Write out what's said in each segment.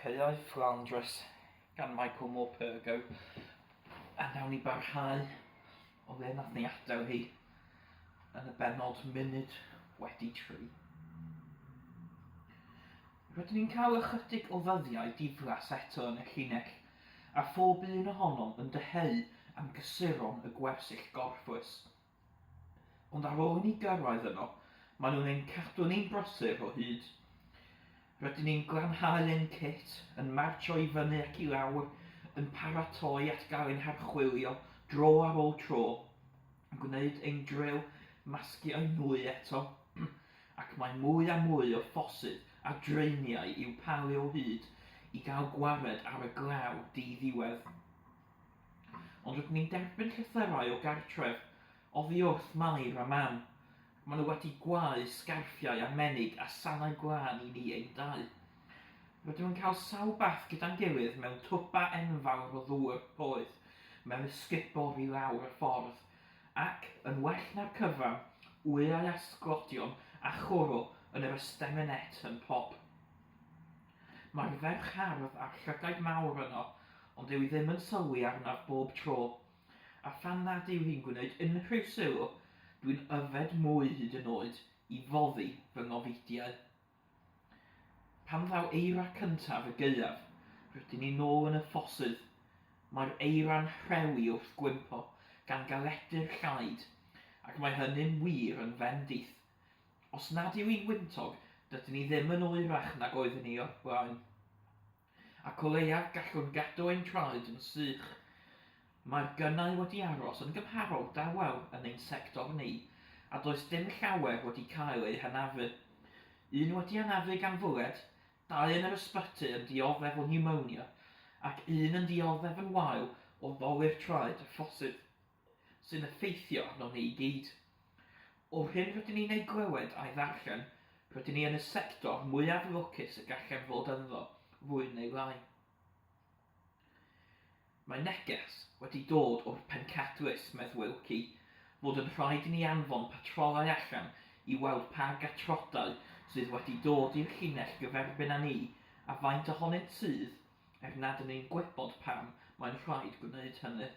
Caeau Fflandrys gan Michael Morpurgo a nawn ni barhau o le nath ni adael hi yn y bennod munud wedi tri. Rydyn ni'n cael ychydig o ddyddiau diflas eto yn y llinell, a phob un ohonom yn dyheu am gysuron y gwersyll gorffwys. Ond ar ôl i ni gyrraedd yno, maen nhw'n ein cadw ni'n brysur o hyd. Rydyn ni'n glanhau ein cit, yn martsio i fyny ac i lawr, yn paratoi at gael ein harchwilio dro ar ôl tro, yn gwneud ein dril masgiau nwy eto, ac mae mwy a mwy o ffosydd a draeniau i'w palu o hyd i gael gwared ar y glaw di-ddiwedd. Ond rydyn ni'n derbyn llythyrau o gartref, oddi wrth Mair a Mam. Maen nhw wedi gwau sgarffiau a menig a sanau gwlân i ni ein dau. Rydym yn cael sawl bath gyda'n gilydd mewn twba enfawr o ddŵr poeth mewn ysgubor i lawr y ffordd, ac, yn well na'r cyfan, wyau a sglodion a chwrw yn yr estemenet yn pop. Mae'r ferch hardd a'r llygaid mawr yno, ond dyw hi ddim yn sylwi arnaf bob tro. A phan nad yw hi'n gwneud unrhyw sylw, dwi'n yfed mwy hyd yn oed i foddi fy ngofidiau. Pan ddaw eira cyntaf y gaeaf, rydyn ni nôl yn y ffosydd. Mae'r eira'n rhewi wrth gwympo, gan galedu'r llaid, ac mae hynny'n wir yn fendith. Os nad yw hi'n wyntog, dydyn ni ddim yn oerach nag oeddwn ni o'r blaen. Ac o leiaf gallwn gadw ein traed yn sych. Mae'r gynnau wedi aros yn gymharol dawel yn ein sector ni, a does dim llawer wedi cael eu hanafu. Un wedi anafu gan fwled, dau yn yr ysbyty yn dioddef o niwmonia, ac un yn dioddef yn wael o ddolur traed a ffosydd. sy'n effeithio arnom ni i gyd. O'r hyn rydyn ni'n ei glywed a'i ddarllen, rydyn ni yn y sector mwyaf lwcus y gallem fod ynddo, fwy neu lai. Mae neges wedi dod o'r pencadlys, medd Wilkie, fod yn rhaid i ni anfon patrolau allan i weld pa gatrodau sydd wedi dod i'r llinell gyferbyn â ni a faint ohonynt sydd, er nad ŷn ni'n gwybod pam mae'n rhaid gwneud hynny.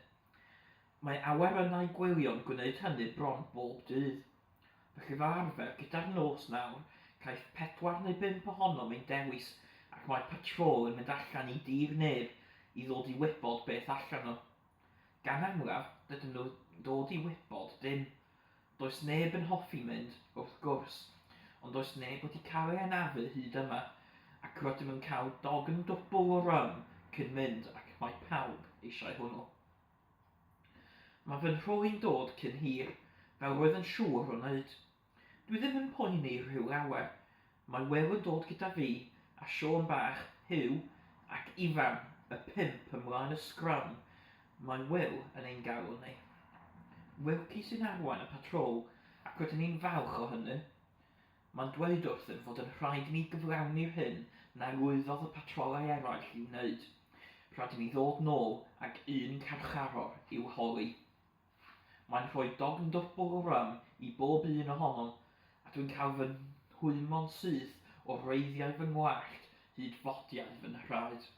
Mae awyrennau gwylio'n gwneud hynny bron bob dydd. Felly fel arfer, gyda'r nos nawr, caiff pedwar neu bump ohonom ein dewis ac mae patrôl yn mynd allan i dir neb i ddod i wybod beth allan nhw. Gan amlaf, dydyn nhw ddod i wybod dim. Does neb yn hoffi mynd, wrth gwrs, ond does neb wedi cael ei anafu hyd yma, ac rydym yn cael dogn dwbl o rym cyn mynd ac mae pawb eisiau hwnnw. Mae fy nhro i'n dod cyn hir, fel roedd yn siŵr o wneud. Dwi ddim yn poeni rhyw lawer. Mae Wil yn dod gyda fi, a Siôn bach, Huw, ac Ifan, y pump ymlaen y sgrym. Mae Wil yn ein galw ni. Wilkie sy'n arwain y patrôl, ac rydyn ni'n falch o hynny. Mae'n dweud wrthym fod yn rhaid i ni gyflawni'r hyn na lwyddodd y patrolau eraill i'w wneud. Rhaid i ni ddod nôl ag un carcharor i'w holi. Mae'n rhoi dogn dwbl o rym i bob un ohonom, a dwi'n cael fy nhwymo'n syth o wreiddiau fy ngwallt hyd fodiau fy nhraed.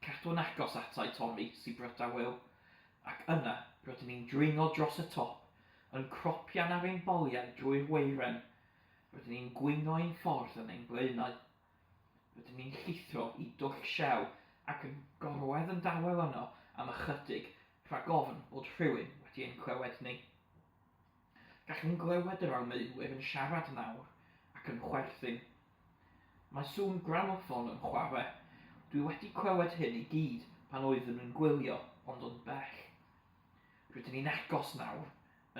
Cadw'n agos atai, Tommy, sibryda Wil. Ac yna, rydyn ni'n dringo dros y top, yn cropian ar ein boliau drwy'r weiren. Rydyn ni'n gwingo ein ffordd yn ein blaenau. Rydyn ni'n llithro i dwll shew ac yn gorwedd yn dawel yno am ychydig rhag ofn bod rhywun wedi ein clywed ni. Gallwn glywed yr Almaenwyr yn siarad nawr ac yn chwerthin. Mae sŵn gramoffon yn chwarae. Dwi wedi clywed hyn i gyd pan oeddwn yn gwylio ond o'n bell. Rydyn ni'n agos nawr,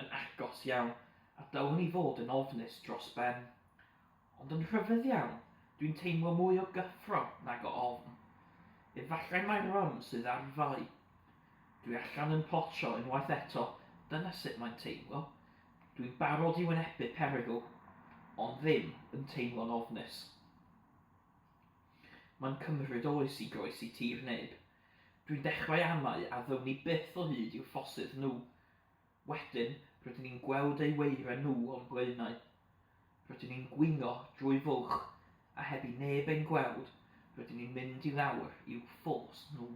yn agos iawn, a dylwn i fod yn ofnus dros ben. Ond yn rhyfedd iawn, dwi'n teimlo mwy o gyffro nag o ofn. Efallai mai rym sydd ar fai. Dwi allan yn potsio unwaith eto, dyna sut mae'n teimlo. Dwi'n barod i wynebu perygl, ond ddim yn teimlo'n ofnus. Mae'n cymryd oes i groesi tir neb. Dwi'n dechrau amau a ddown ni byth o hyd i'w ffosydd nhw. Wedyn, rydyn ni'n gweld eu weiren nhw o'n blaenau. Rydyn ni'n gwingo drwy fwlch, a heb i neb ein gweld, Rydyn ni'n mynd i lawr i'w ffos nhw.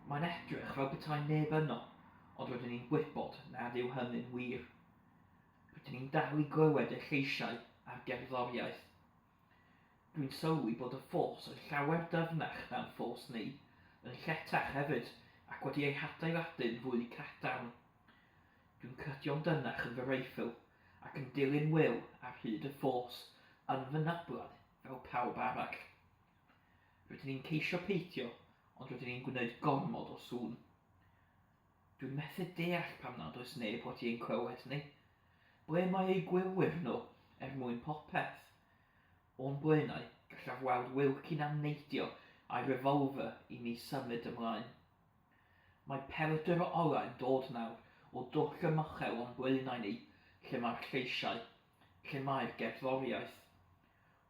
Mae'n edrych fel petai neb yno, ond rydyn ni'n gwybod nad yw hynny'n wir. Rydyn ni'n dal i glywed y lleisiau a'r gerddoriaeth. Dwi'n sylwi bod y ffos yn llawer dyfnach na'n ffos ni, yn lletach hefyd, ac wedi ei hadeiladu'n fwy cadarn. Dwi'n cydio'n dynnach yn fy reiffl ac yn dilyn Wil ar hyd y ffos yn fy nablau fel pawb arall. Rydyn ni'n ceisio peidio, ond rydyn ni'n gwneud gormod o sŵn. Dwi'n methu deall pam nad oes neb wedi ein clywed ni. Ble mae eu gwylwyr nhw, er mwyn popeth? O'n blaenau, gallaf weld Wilkie'n amneidio a'i revolver i mi symud ymlaen. Mae pelydr o orau'n dod nawr o dwll y mochel o'n blaenau ni, lle mae'r lleisiau, lle mae'r gerddoriaeth.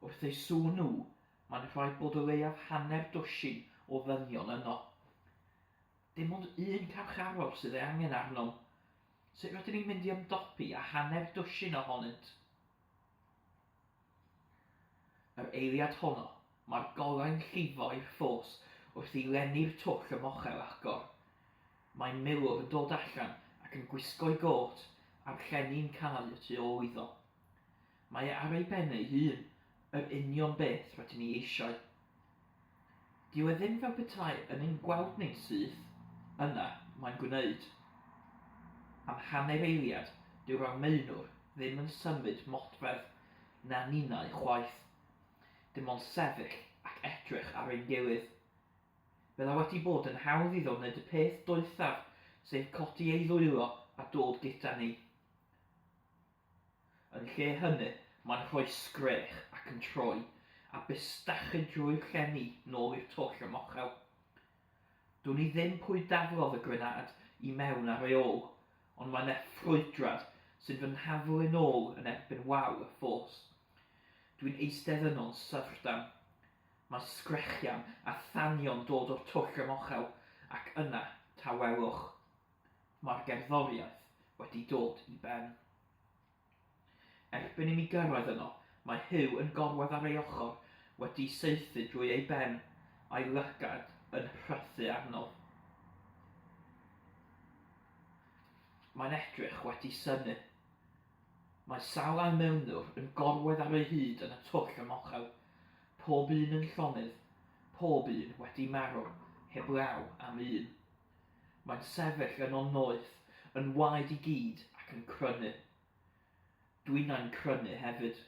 Wrth eu sŵn nhw, mae'n rhaid bod o leiaf hanner dwsin o ddynion yno. Dim ond un carcharor sydd ei angen arnom. Sut rydyn ni'n mynd i ymdopi â hanner dwsin ohonynt? Yr eiliad honno, mae'r golau'n llifo i'r ffos wrth i lenni'r twll ymochel agor. Mae milwr yn dod allan ac yn gwisgo'i gôt a'r llenni'n cau y tu ôl iddo. Mae e ar ei ben ei hun, yr union beth rydyn ni eisiau. Dyw e ddim fel petai yn ein gweld ni'n syth, yna, mae'n gwneud. Am hanner eiliad, dyw'r Almaenwr ddim yn symud modfedd, na ninnau chwaith. Dim ond sefyll ac edrych ar ein gilydd. Bydda wedi bod yn hawdd iddo wneud y peth doethaf, sef codi ei ddwylo a dod gyda ni. Yn lle hynny, mae'n rhoi sgrech ac yn troi, a bustachu drwy'r llenni nôl i'r twll ymochel. Dwn i ddim pwy daflodd y grenâd i mewn ar ei ôl, ond mae 'ne ffrwydrad sy'n fy nhaflu nôl yn erbyn wal y ffos. Dwi'n eistedd yno'n syfrdan. Mae sgrechian a thanio'n dod o'r twll ymochel, ac yna, tawelwch. Mae'r gerddoriaeth wedi dod i ben. Erbyn i mi gyrraedd yno, mae Huw yn gorwedd ar ei ochr, wedi saethu drwy ei ben, a'i lygad yn rhythu arno. Mae'n edrych wedi synnu. Mae sawl almaenwr yn gorwedd ar ei hyd yn y twll ymochel, pob un yn llonydd, pob un wedi marw, heblaw am un. Mae'n sefyll yno'n noeth, yn waed i gyd ac yn crynu. Dwinnau'n crynu hefyd.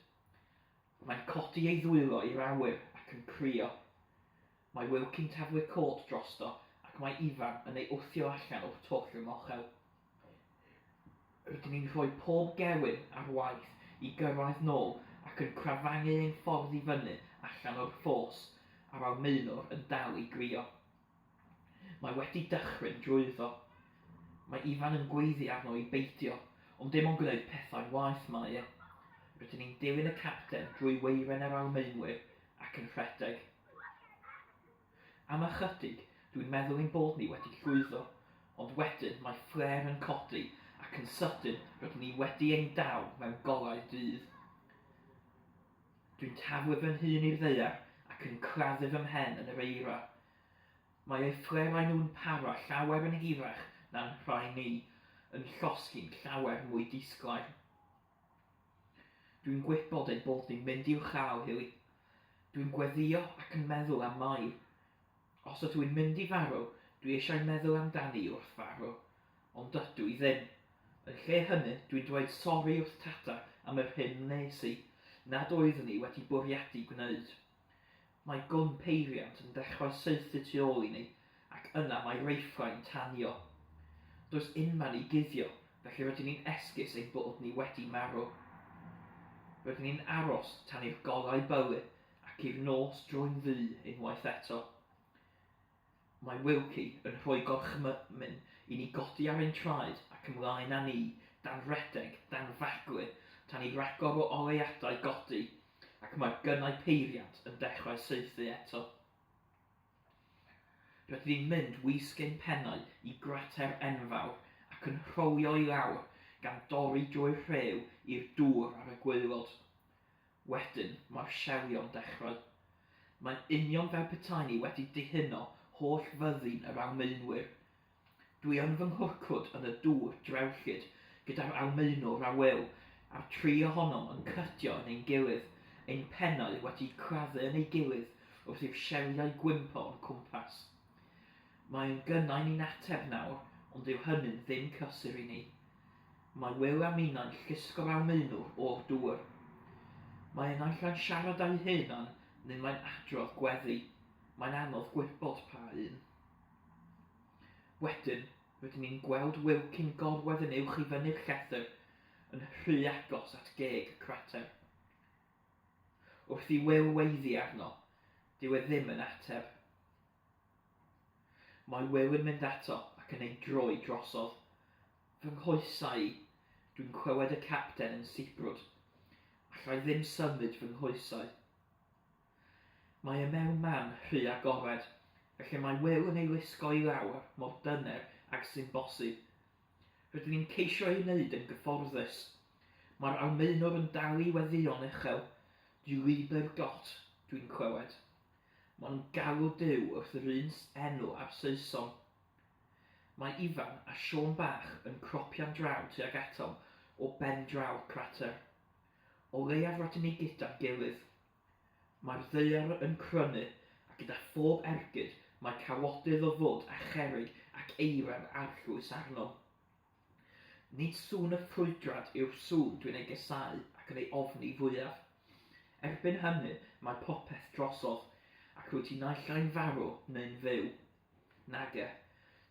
Mae'n codi ei ddwylo i'r awyr ac yn crio. Mae Wilkie'n taflu côt drosto ac mae Ifan yn ei wthio allan o'r twll ymochel. Rydyn ni'n rhoi pob gewyn ar waith i gyrraedd nôl ac yn crafangu ein ffordd i fyny allan o'r ffos a'r Almaenwr yn dal i grio. Mae wedi dychryn drwyddo. Mae Ifan yn gweiddi arno i beidio, ond dim ond gwneud pethau'n waeth mae e. Rydyn ni'n dilyn y capten drwy weiren yr Almaenwyr ac yn rhedeg. Am ychydig, dwi'n meddwl ein bod ni wedi llwyddo, ond wedyn mae fflêr yn codi ac yn sydyn rydyn ni wedi ein dal mewn golau dydd. Dwi'n taflu fy nhun i'r ddaear ac yn claddu fy mhen yn yr eira. Mae eu fflerau nhw'n para llawer yn hirach na'n rhai ni, yn llosgi'n llawer mwy disglair. Dwi'n gwybod ein bod ni'n mynd i'w chael hi. Dwi'n gweddïo ac yn meddwl am Mair. Os ydw i'n mynd i farw, dwi eisiau meddwl amdani wrth farw. Ond dydw i ddim. Yn lle hynny, dwi'n dweud sori wrth Tata am yr hyn wnes i, nad oeddwn i wedi bwriadu gwneud. Mae gwn peiriant yn dechrau saethu tu ôl i ni, ac yna mae reifflau'n tanio. Does unman i guddio, felly rydyn ni'n esgus ein bod ni wedi marw. Rydyn ni'n aros tan i'r golau bylu ac i'r nos droi'n ddu unwaith eto. Mae Wilkie yn rhoi gorchymyn i ni godi ar ein traed ac ymlaen â ni, dan redeg, dan faglu, tan i ragor o oleuadau godi ac mae'r gynnau peiriant yn dechrau saethu eto. Rydyn ni'n mynd wisg ein pennau i grater enfawr ac yn rholio i lawr, gan dorri drwy'r rhew i'r dŵr ar y gwaelod. Wedyn, mae'r shelio'n dechrau. Mae'n union fel petai ni wedi dihuno holl fyddin yr Almaenwyr. Dwi yn fy nghwrcwd yn y dŵr drewllyd gyda'r Almaenwr a Wil, a'r tri ohonom yn cydio yn ein gilydd, ein pennau wedi claddu yn ei gilydd wrth i'r sheliau gwympo o'n cwmpas. Mae yn gynnau ni'n ateb nawr, ond dyw hynny'n ddim cysur i ni. Mae Wil a minnau'n llusgo'r Almaenwr o'r dŵr. Mae e naill ai'n siarad â'i hunan neu mae'n adrodd gweddi. Mae'n anodd gwybod pa un. Wedyn, rydyn ni'n gweld Wilkie'n gorwedd yn uwch i fyny'r llethr, yn rhy agos at geg y crater. Wrth i Wil weiddi arno, dyw e ddim yn ateb. Mae Wil yn mynd ato ac yn ei droi drosodd. Fy nghoesau i! Dwi'n clywed y capten yn sibrwd. Alla i ddim symud fy nghoesau. Mae e mewn man rhy agored, felly mae Wil yn ei lusgo i lawr mor dyner ag sy'n bosib. Rydyn ni'n ceisio ei wneud yn gyfforddus. Mae'r Almaenwr yn dal i weddïo'n uchel. Du lieber Gott, dwi'n clywed. Maen nhw'n galw Duw wrth yr un enw â'r Saeson. Mae Ifan a Siôn Bach yn cropian draw tuag atom o ben draw'r crater. O leiaf rydyn ni gyda'n gilydd. Mae'r ddaear yn crynu, a gyda phob ergyd mae cawodydd o fwd a cherrig ac eira'n arllwys arnom. Nid sŵn y ffrwydrad yw'r sŵn dwi'n ei gasáu ac yn ei ofni fwyaf. Erbyn hynny, mae popeth drosodd, ac rwyt ti naill ai'n farw neu'n fyw. Nage.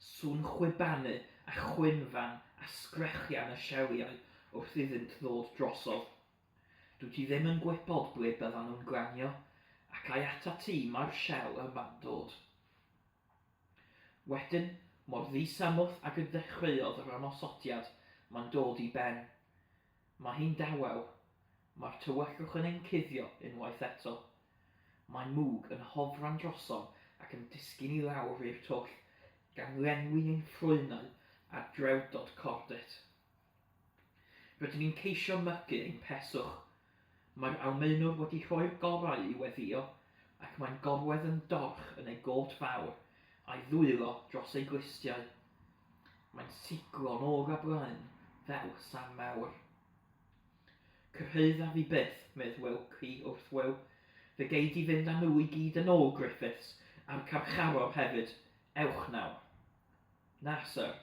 Sŵn chwibanu a chwynfan a sgrechian y sheliau wrth iddynt ddod drosodd. Dwyt ti ddim yn gwybod ble byddan nhw'n glanio, ac ai atat ti mae'r shell yma'n dod. Wedyn, mor ddi-symwth ag y dechreuodd yr ymosodiad, mae'n dod i ben. Mae hi'n dawel. Mae'r tywyllwch yn ein cuddio unwaith eto. Mae mwg yn hofran drosom ac yn disgyn i lawr i'r twll, gan lenwi ein ffrwynau â drewdod cordit. Rydyn ni'n ceisio mygu ein peswch. Mae'r Almaenwr wedi rhoi'r gorau i weddïo, ac mae'n gorwedd yn dorch yn ei gôt fawr, a'i ddwylo dros ei glustiau. Mae'n siglo'n ôl a blaen, fel Sam Mawr. Cyrhaedda fi byth, medd Wilkie wrth Wil. Fe gei di fynd â nhw i gyd yn ôl, Griffiths, a'r carcharor hefyd. Ewch nawr. Na, syr.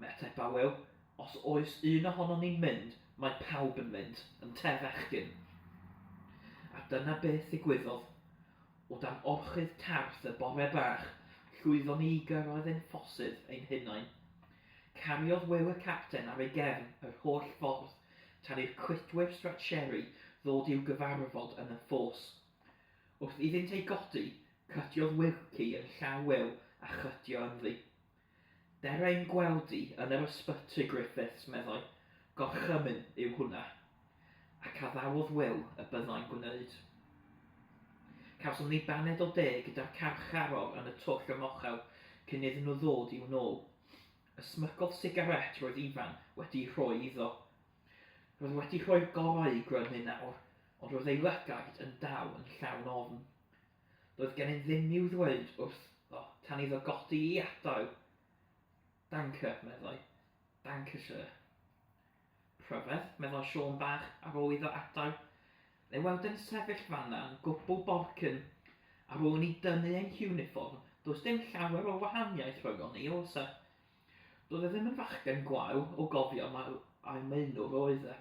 Ateba Wil, os oes un ohonon ni'n mynd, mae pawb yn mynd, ynte fechgyn? A dyna beth ddigwyddodd. O dan orchudd tarth y bore bach, llwyddon ni i gyrraedd ein ffosydd ein hunain. Cariodd Wil y capten ar ei gefn yr holl ffordd tan i'r cludwyr stretcheri ddod i'w gyfarfod yn y ffos. Wrth iddynt ei godi, cydiodd Wilkie yn llaw Wil a chydio ynddi. Dere i'm gweld i yn yr ysbyty, Griffiths, meddai. Gorchymyn yw hwnna. Ac addawodd Wil y byddai'n gwneud. Cawsom ni baned o de gyda'r carcharor yn y twll ymochel cyn iddyn nhw ddod i'w nôl. Ysmygodd sigarét roedd Ifan wedi'i rhoi iddo. Roedd wedi rhoi'r gorau i grynu nawr, ond roedd ei lygaid yn dal yn llawn ofn. Doedd gennym ddim i'w ddweud wrtho tan iddo godi i adael. Danke, meddai. Danke sir. Rhyfedd, meddai Siôn bach ar ôl iddo adael. Ei weld e'n sefyll fan'na yn gwbl borcyn. Ar ôl i ni dynnu ein hiwnifform, does dim llawer o wahaniaeth rhyngon ni, oes e? Doedd e ddim yn fachgen gwael, o gofio mai Almaenwr oedd e.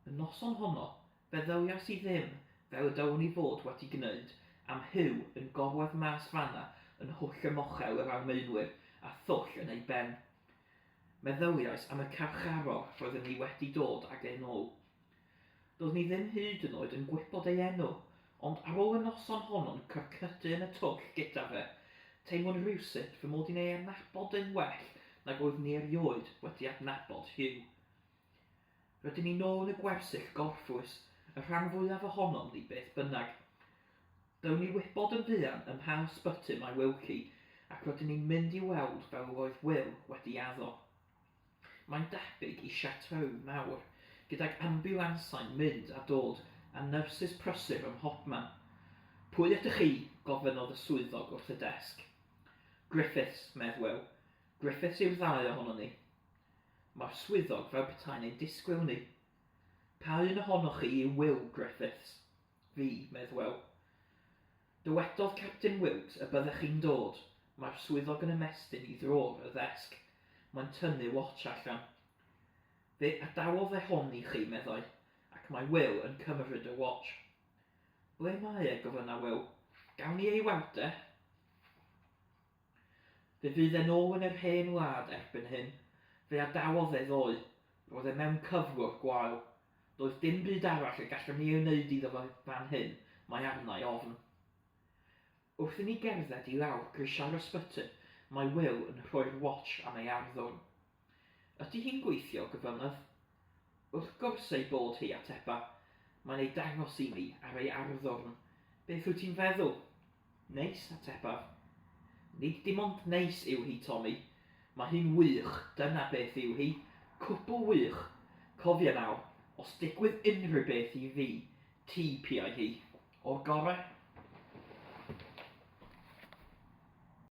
Y noson honno, Feddyliais i ddim, fel y dylwn i fod wedi gwneud, am Huw yn gorwedd mas fan'na yn nhwll ymochel yr Almaenwyr a thwll yn ei ben. Meddyliais am y carcharor roedden ni wedi dod ag e'n ôl. Doeddwn i ddim hyd yn oed yn gwybod ei enw, ond ar ôl y noson honno'n cyrcydu yn y twll gyda fe, teimlwn rywsut fy mod i'n ei adnabod e'n well nag oeddwn i erioed wedi adnabod Huw. Rydyn ni nôl yn y gwersyll gorffwys, y rhan fwyaf ohonom ni beth bynnag. Down ni wybod yn fuan ym mha ysbyty mae Wilkie, ac rydyn ni'n mynd i'w weld fel yr oedd Wil wedi addo. Mae'n debyg i chateau mawr, gydag ambiwlansau'n mynd a dod a nyrsys prysur ym mhobman. Pwy ydych chi? gofynnodd y swyddog wrth y desg. Griffiths, medd Wil. Griffiths yw'r ddau ohonon ni. Mae'r swyddog fel petai'n ein disgwyl ni. Pa un ohonoch chi yw Wil Griffiths? Fi, medd Wil. Dywedodd Capten Wilks y byddech chi'n dod. Mae'r swyddog yn ymestyn i ddrôr y ddesg. Mae'n tynnu watch allan. Fe adawodd e hon i chi, meddai, ac mae Wil yn cymryd y watch. Ble mae e? gofynna Wil. Gawn ni ei weld e? Fe fydd e'n ôl yn yr hen wlad erbyn hyn. Fe adawodd e ddoe. Roedd e mewn cyflwr gwael. Doedd dim byd arall y gallwn ni ei wneud iddo fe fan hyn, mae arna i ofn. Wrth i ni gerdded i lawr grisiau'r ysbyty, mae Wil yn rhoi'r watch am ei arddwrn. Ydy hi'n gweithio, gofynnodd. Wrth gwrs ei bod hi, ateba. Mae'n ei dangos i mi ar ei arddwrn. Beth wyt ti'n feddwl? Neis, atebaf. Nid dim ond neis yw hi, Tommy. Mae hi'n wych, dyna beth yw hi. Cwbl wych. Cofia nawr, os digwydd unrhyw beth i fi, ti piau hi. O'r gorau.